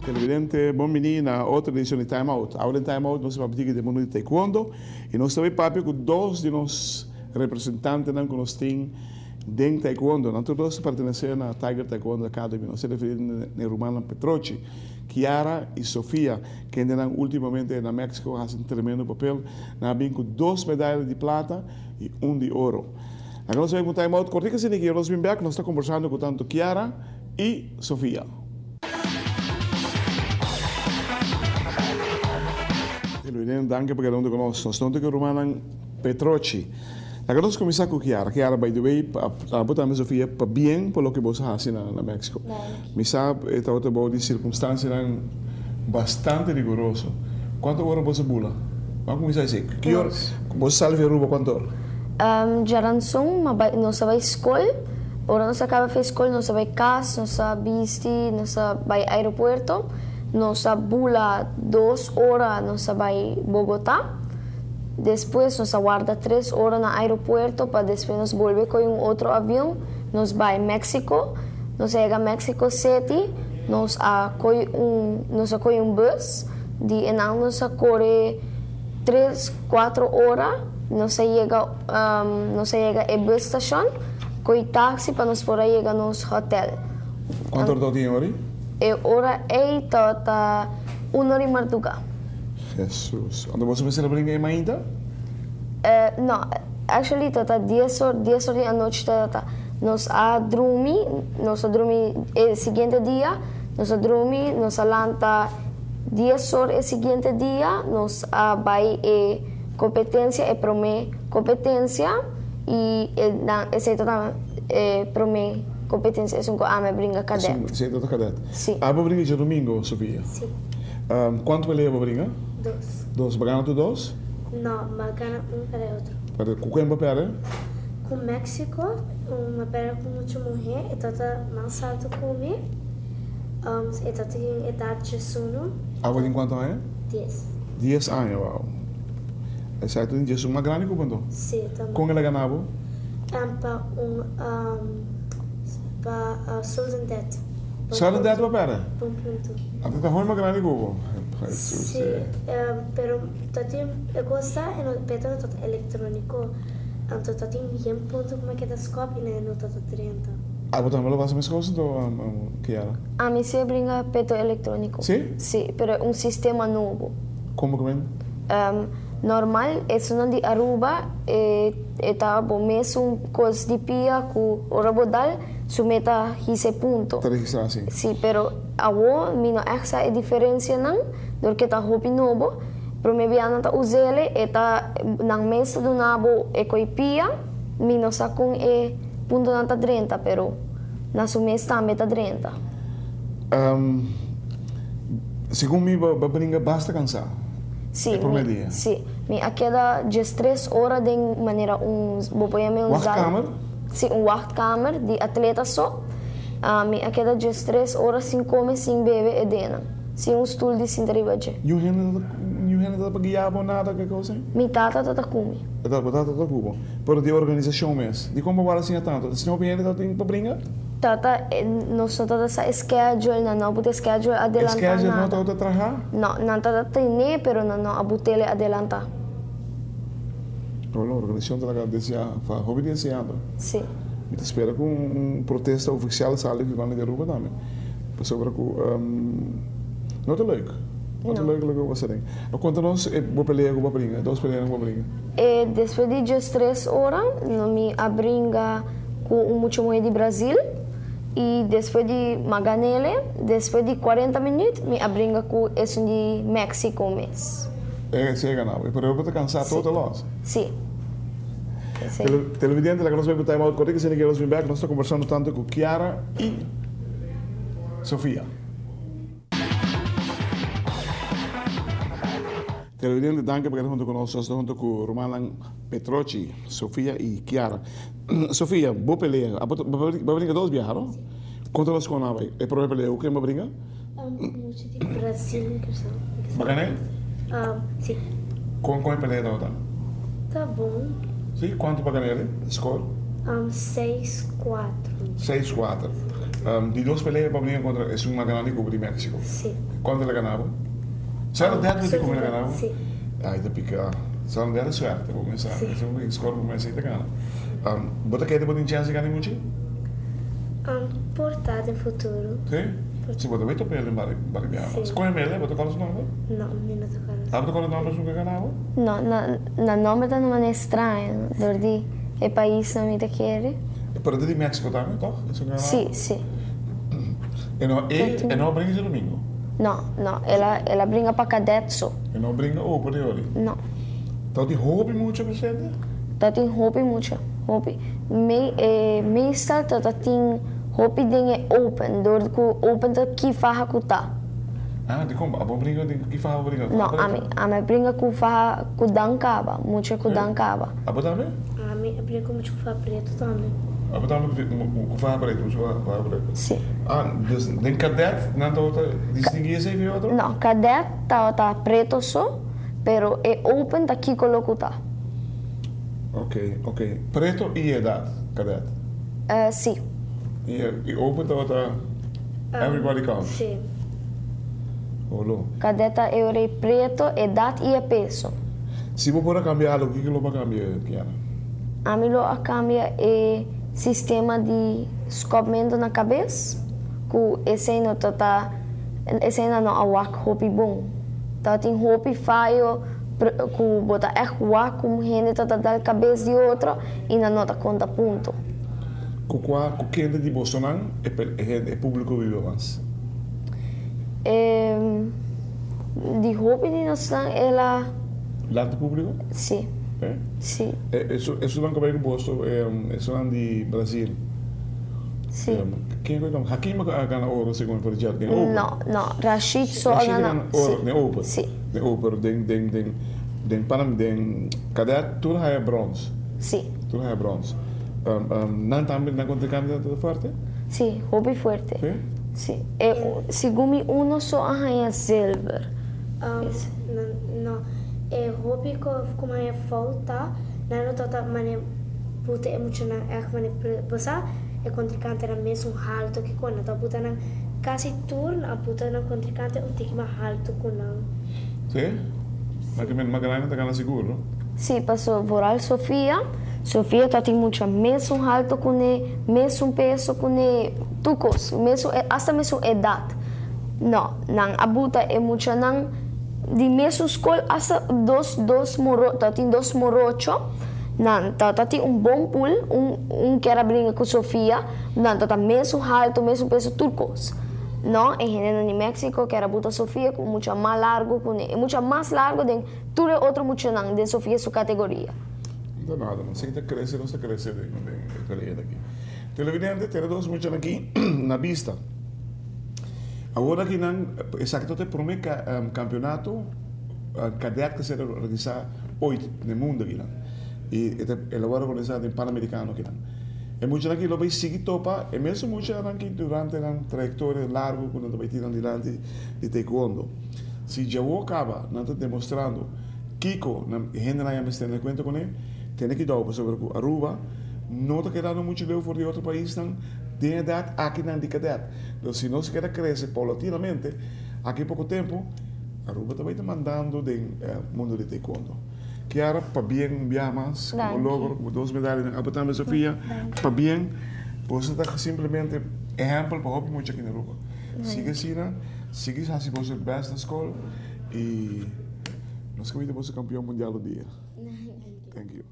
Televidente, bon bini na otro edicion di Time Out. Awe den Time Out nos ta papia di mundo di taekwondo y nos ta bay papia cu dos di nos representantenan cu nos tin den taekwondo. Nan tur dos ta pertenece na Tiger Taekwondo Academy. Nos ta referi na e rumannan Petrochi, Kiara y Sofia, kendenan ultimamente na Mexico a haci un tremendo papel. Nan a bin cu dos medaya di plata y un di oro. Laga nos bay pa un time out cortico asina ki nos bin bek nos ta conversando cu tanto Kiara y Sofia. Televidente, danki pa keda hunto cu nos. Nos ta hunto cu e rumannan Petrochi. Laga nos cuminsa cu Kiara. Kiara, by the way, abo tambe Sofia, pabien pa loke boso a haci na Mexico. Mi sa e tabata bou di circunstancianan bastante riguroso. Cuanto ora boso bula? Ban cuminsa esey. Ki ora boso sali fi Aruba cuanto ora? Djaranson nos a bay scol. Ora nos a caba fi scol nos a bay cas, nos a bisti, nos a bay aeropuerto. Nos a bula dos ora nos a bay Bogota. Despues nos a warda tres ora na aeropuerto pa despues nos bolbe coy un otro avion, nos bay Mexico. Nos a yega Mexico City, nos a coy un nos a coy un bus, di enan nos a core tres, cuatro ora, nos a yega nos a yega e bus station, coy taxi pa nos por a yega nos hotel. Cuanto ora tabatin e ora ey? E ora ey tabata un ora y marduga. Hesus. Anto boso mester a bringa e mainta? No, actually ta ta dies or, dies or di anochi ta ta. Nos a drumi, nos a drumi e siguiente dia, nos a drumi, nos a lanta dies or e siguiente dia, nos a bai e competencia, e prome competencia, y e nan, esey ta ta e prome competencia esun cu ami a bringa cadet. Esey ta ta cadet. Si. Abo bringa djadomingo, Sofia? Si. Cuanto pelea bo bringa? Dos. Dos. Bo gana tur dos? No, m'a gana un perde otro. Perde. Cu ken bo perde? Cu Mexico. Un m'a perde cu mucha muhe. E tata mas alto cu mi. E tata tin edad diesuno. Abo tin cuanto aña? Dies. Dies aña, wow. Esaki ta tin diesun mas grandi cu bo anto? Si, ta mas. Con el a gana bo? Pa un, pa sudden death. Sudden death bo perde? Pa un punto. Anto ta hopi mas grandi cu bo. Jesus. Si, pero ta tin e cos ta e no peto no ta electronico anto ta tin yen punto cu mi a keda scop y na e no ta ta 30. Abo tambe lo pasa mes cos anto Kiara? Ami si a bringa peto electronico. Si? Si, pero e un sistema nobo. Como cu men? Normal esunnan di Aruba e ta bo mesun cos di pia cu ora bo dal Su meta hisa e punto. Ta registrá si. Si, pero awo mi no ègt sa e diferensianan, dor ke ta hopi nobo. Promé bia nan ta us'ele, e ta nan mes ta duna bo e koi pia, mi no sa kon e puntonan ta drenta, pero na su mes tambe ta drenta. Segun mi bo a bringa basta kansá Si, e promé mi, dia. si. Mi a keda diestres ora den manera un, bo por yam'é un zal. Wachtkamer? Si, un wachtkamer di atleta so. Mi a keda diestres ora sin come, sin bebe e denan. Sin un stul di sinta riba dje. Niun hende ta, niun hende ta pa guia bo nada ke cosa ei? Mi tata ta ta ku mi. E ta, bo tata ta ku bo. Pero di organisashon mes, dikon bo wòrdu asina tantu? Ta asina hopi hende ta tin pa bringa? Tata, nos no ta ta sa e schedule, nan no a buta e schedule E adelantá schedule no nada. tabata traha? No, nan ta ta tene, pero nan no a but'el adelantá. Hola, organisashon ta laga deseá, fa hopi deseando. Sí. Mi ta spera ku un protesta ofisial sali di banda di Aruba tambe. Pasobra ku no ta leuk. No ta leuk loke bo pasa den. A konta nos e bo pelea ku bo a bringa, e dos peleanan ku bo a bringa. E despues di diestres ora mi a bringa ku un mucha muhé di Brazil i despues di Maganele, despues di kuarenta minüt mi a bringa ku esun di Mexico mes. E si e gana bo. Pero bo ta kansa total los. Si. Si. Televidente laga nos bai ku time out kòrta kese nos bin bèk nos ta kombersando tantu ku Kiara i Sofia. Televidente danki pa keda huntu ku nos. Nos ta huntu ku rumannan Petrochi, Sofia i Kiara. Sofia, bo pelea, bo brinka dos biaha no? Konta nos kon a bai e prome pelea, ku ken bo bringa? Mucha di Brasil mi kere sa. Bo gana? Si. Kon kon e pelea tabata? Ta bon. Si, kuantu bo gana el, e score? 6-4. 6-4. Di dos pelea bo bringa kontra esun mas grandi ku bo di Mexico. Si. Kuantu el a gana bo? Sara dèt bo di komo el a gana bo? Si. Ai ta pika. Sara dèt e suerte bo mester sa. Si. Esun score bo mester ta gana. Bo ta kere bo tin chèns di gana e muchi? Por ta den futuro. Si? Si bo ta bay top'el den bari biaha mas. Si. Kon e mele? Bo ta kòrda su nòmber? No, mi no ta kòrda. Abo ta kòrda nòmber esun ku a gana bo? No, na nòmber ta un manera straño dor di e paisnan mi ta kere. Pero ta di Mexico tambe, tòg? Esun ku a gana bo? Si, si. E no e no a bringa djadumingu? No, no, el a el a bringa pa cadet so. E no a bringa open di ori? No. Ta tin hopi mucha presente? Ta tin hopi mucha, hopi. Me e meestal ta ta tin hopi den e open, dor ku open ta ki faha ku ta. Ah, dikon? Abo bringa den ki faha bo bringa? No, ami ami a bringa ku faha ku dan kaba, mucha ku dan kaba. Abo tambe? Ami a bringa ku mucha ku faha pretu tambe. Abo tambe ku faha pretu, mucha ku faha pretu? Si. Ah, dus den kadet nan tabata distingui esei for e otro? No, kadet tabata preto so, pero e open ta kiko lo ku ta. Ok, ok. Preto i edat, kadet? Si. I open tabata everybody counts? Si. Olo. Kadet ta e ora e preto, edat i e peso. Si bo por a kambia algu, kiko lo bo a kambia, Kiara? Ami lo a kambia e sistema di skòpmentu na kabes, ku esei no ta ta, esei no a wak hopi bon. Tabatin hopi fayo ku bo ta ègt wak ku hende ta ta dal kabes di otro i nan no ta konta punto. Ku kua, ku kende di bosonan e e públiko biba mas? E di hopi di nosnan el a. Lanta públiko? Sí. E? Sí. E esunnan ku bai ku boso, esunnan di Brasil. Sí. Ken ku e Hakim a gana oro segun for di den open? No, no, Rashid so a Rashid a gana gana oro sí. den open. Sí. Den open, den den den den Panam den kadet tur haya brons. Sí. Tur haya brons. Nan tambe nan kontrinkante ta fuerte? Sí, hopi fuerte. Sí? Sí. E segun mi uno so a haña zilver. No, e hopi ku haña fout ta nan lo ta ta mane buta e muchanan ègt mane bo sa e kontrinkantenan mesun haltu ke ku nan ta buta nan kasi tur nan a buta nan kontrinkante un tiki mas haltu ku nan. Sí? Ma ke men mas grandi ta gana sigur, no? Sí, paso vooral Sofia, Sofia ta tin mucha mesun haltu kuné, mesun peso kuné, tur kos, mesun hasta mesun edat. No, nan a buta e muchanan di mesun skol hasta dos dos moro ta tin dos morocho, nan ta ta tin un bon pool, un un kier a bringa ku Sofia, nan ta ta mesun haltu, mesun peso, tur kos. No, e hendenan di Mexico kier a buta Sofia ku un mucha mas largu kuné, e mucha mas largu den tur e otro muchanan den Sofia su kategoria. No ta nada, nos ta krese, nos ta krese den e pelea aki. Televidente, tene dos muchanan aki na bista. Awor aki nan, esaki ta e prome campeonato cadet cu ser organisa ooit den mundo aki nan. Y e ta el a worde organisa den Panamericano aki nan. E muchanan aki lo bay sigui topa e mesun muchanan aki durante nan trayectoria largo cu nan ta bay tin nan dilanti di taekwondo. Si djawo caba nan ta demostrando kico nan hendenan ya mester tene cuenta cune, tene cuidao pasobra cu Aruba no ta kedando mucho leu for di otro paisnan den edad akinan di cadet. Pero si nos keda crece paulatinamente, aki poco tempo Aruba ta bay ta mandando den mundo di taekwondo. Kiara, pabien un biaha mas cu bo logro, cu bo dos medalianan. Abo tambe Sofia, pabien. Boso ta simplemente ehempel pa hopi mucha aki na Aruba. Sigui asina, sigui haci boso best na scol y nos ke bita boso campeon mundial un dia. Thank you.